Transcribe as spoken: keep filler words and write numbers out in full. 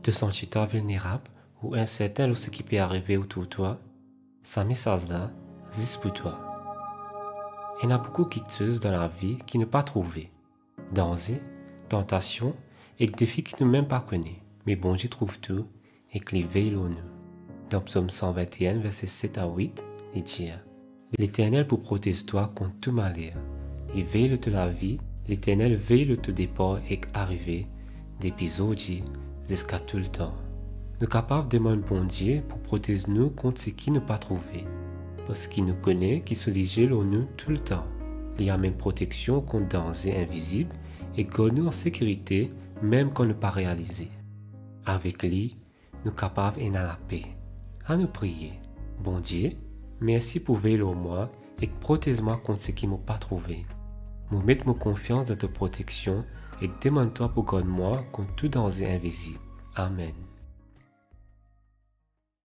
To santi twa vilnerab ou insertin lor seki pe arive otour twa? Sa mesaz la zis pou twa. Ena boukou kiksoz dan lavi ki nou pa trouve. Danze, tantasion ek defi ki nou mem pa kone. Me Bondie trouv tou ek li vey lor nou. Dan Psom san vinte-enn, verse set a wit, li dir, "Leternel pou protez twa kont tou maler. Li vey lor to lavi, Leternel vey lor to depar ek arive, depi zordi ziska toultan." Nou kapav demann Bondie pou protez nou kont seki nou pa trouve, parski nou kone ki so lizie lor nou toultan. Li amenn proteksion kont danze invizib e gard nou an sekirite mem kan nou pa realize. Avek li, nou kapav ena lape. Anou priye. Bondie, mersi pou vey lor mwa ek protez mwa kont seki mo pa trouve. Mo met mo konfians dan to proteksion ek demann twa pou gard mwa kont tou danze invizib. Amen.